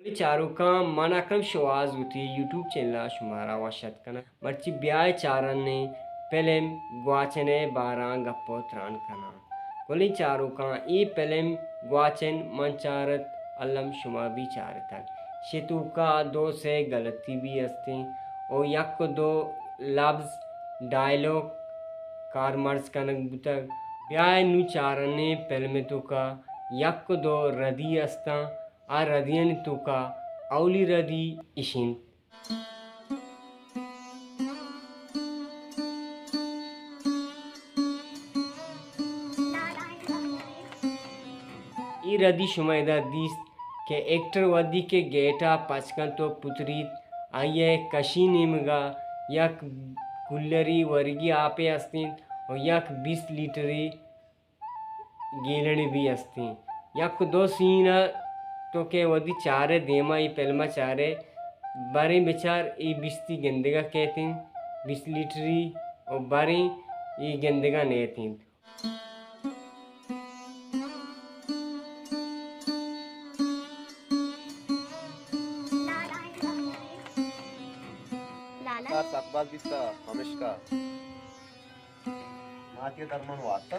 چاروکاں، من اکرم شوہاز وتی یوٹیوب چینل ءَ شمارا وش اتک کناں۔ مرچی بیائے چارن ایں پلم گواچن ءِ باراں گپ ءُ تران کناں۔ گلیں چاروکاں، اے پلم گواچن من چارت، الم شما بھی چارتگ۔ شے توکا دو سے غلطی بھی استیں ءُ یک دو لبز، ڈائیلاگ کارمرز کنگ بوتگ۔ بیائے نوں چارن ایں پلم ءِ توکا یک دو ردی استاں، آ ردیانی توکا اولی ردی اش انت۔ اے ردی شما ادا دیست کہ ایکٹر وھدی کہ گیٹ ءَ پچ کنت ءُ پتریت، آئی ءِ کشی نیمگ ءَ یک کولری ورگی آپے است انت ءُ یک بیست لیٹری گیلنے بھی است انت۔ یک دو سین ءَ تو کہ وھدی چارئے، دیما اے پلم ءَ چارئے، باریں بچار اے بیستی گندگ ءَ کیت انت، بیست لیٹری، ءُ باریں اے گندگ ءَ نیت انت۔ لالا۔ سک باز بیتا، پمیشکا۔ ماتی درمان وارتا۔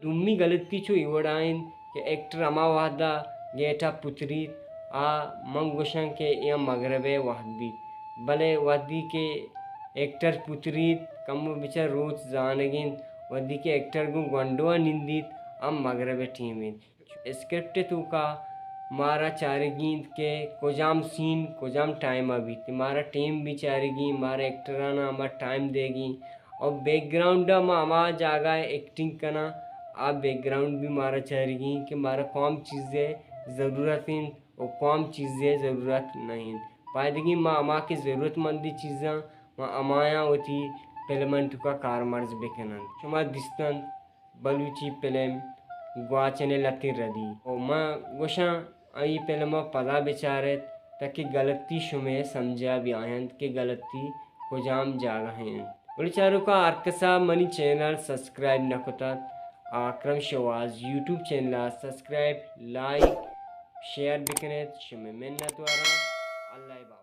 دومی غلطی چو اے وڑا انت کہ ایکٹر ہما وہدا گیٹ ءَ پتریت، آ من گوشاں کہ اے ہم مغرب ءِ وہد بیت، بلے وہدی کہ ایکٹر پتریت، کمو بچار روچ زانگ انت، وہدی کہ ایکٹر گوں گونڈو ءَ نندیت، ہم مغرب ءِ ٹیم انت۔ اسکرپٹ ءِ توکا مارا چارگی انت کہ کجام سین کجام ٹائم ءَ بیت، مارا ٹیم بھی چارگی، مارا ایکٹران ءَ ہما ٹائم دیگی، اور بیک گراؤنڈ ءَ ما ہما جاگہ ءَ ایکٹنگ کناں، آ بیک گراؤنڈ بھی مارا چارگی کہ مارا کام چیز ءِ ضرورت انت اور کام چیز ءِ ضرورت نہ انت۔ پائدگی ما ہما کہ ضرورت مندی چیزاں، ما ہمایاں وتی فلمانی توکا کارمرز بکنن۔ شما دیستن بلوچی پلم گواچن ءِ لتیں ردی۔ و من گوشاں، اے پلم ءَ پدا بچار ایت، تاکہ غلطی شمئے سمجھ ءَ بیاینت کہ غلطی کجام جاگہ ءَ انت۔ بلے چاروکاں، ہر کس ءَ منی چینل سبسکرائب نہ کتگ، اکرم شوہاز یوٹیوب چینل ءَ سبسکرائب، لائک، شیئر بکن ایت۔ شمئے منت واراں۔ اللہ ءِ بابا۔